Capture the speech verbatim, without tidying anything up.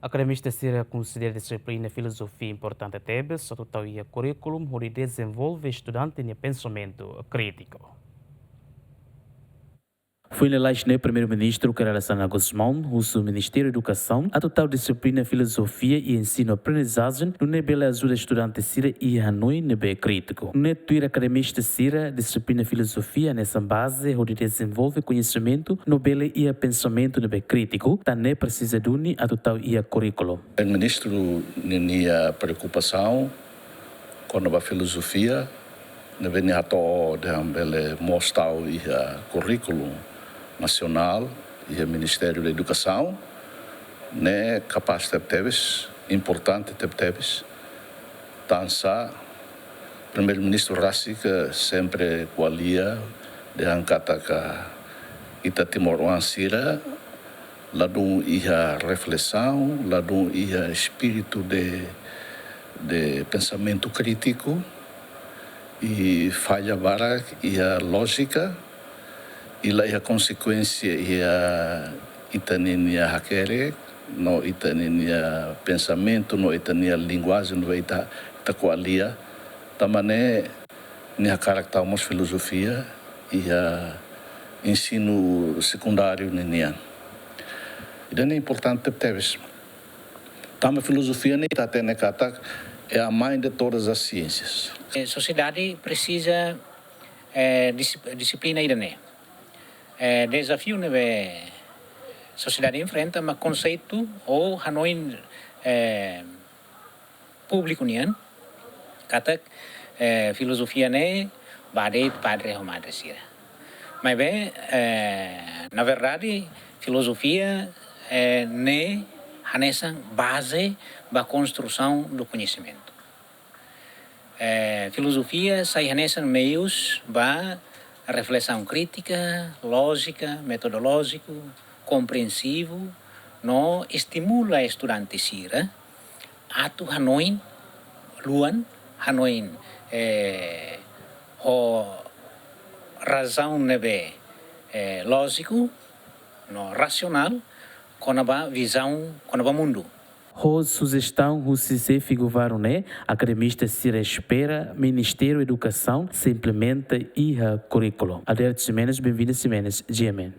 Akademista sira konsidera dixiplina filozofia importante tebes atu tau iha kurríkulu hodi dezenvolve estudante nia pensamentu krítiku. Foin lalais ne'e Primeiru-Ministru Kay Rala Xanana Gusmão husu Ministériu Edukasaun atu tau dixiplina filozofia iha ensinu-aprendizajen, nune'e bele ajuda estudante sira iha hanoin ne'ebé krítiku. Nune'e tuir akademista sira, dixiplina filozofia hanesan baze hodi dezenvolve koñesimentu no bele iha pensamentu ne'ebé krítiku, tan ne'e presiza duni atu tau iha kurríkulu. Ministru ninia preokupasaun kona-ba filozofia ne'ebé nia hato'o dehan bele mós tau iha kurríkulu nasionál, iha Ministériu Edukasaun, ne'e kapás tebetebes, importante tebetebes. Tansá Primeiru-Ministru rasik sempre ko'alia dehan katak ita timoroan sira ladún iha reflesaun, ladún iha espíritu de, de pensamentu krítiku, i falla barak iha lójika, i la iha konsekuénsia iha ita ninia hakerek, no ita ninia pensamentu, no ita nia linguajen, no ita, ita ko'alia. Tanba ne'e nia hakarak tau mós filozofia iha ensinu sekundáriu ninian. Ida-ne'e importante tebes. Tanba filozofia ne'e ita hatene katak é a mãe de todas as ciências. Eh, sosiedade presiza, eh, dis-, dixiplina ida-ne'e. Eh, dezafiu ne'ebé sosiedade enfrenta mak konseitu ou hanoin, eh, públiku nian katak, eh, filozofia ne'e ba de'it padre ho madre sira. Maibé, eh, na verdade, filozofia, eh, ne'e hanesan baze ba konstrusaun do koñesimentu. Eh, filozofia sai hanesan meius ba reflesaun krítika, lójika, metodolójiku, kompreensivu, no estimula estudante sira atu hanoin luan, hanoin, eh, ho razaun ne'ebé, eh, lójiku no rasionál kona-ba vizaun kona-ba mundu. Ho sujestaun husi xefe governu ne'e, akademista sira espera Ministériu Edukasaun sei implementa iha kurríkulu. Adérito Ximenes, Benvinda Ximenes, G M N.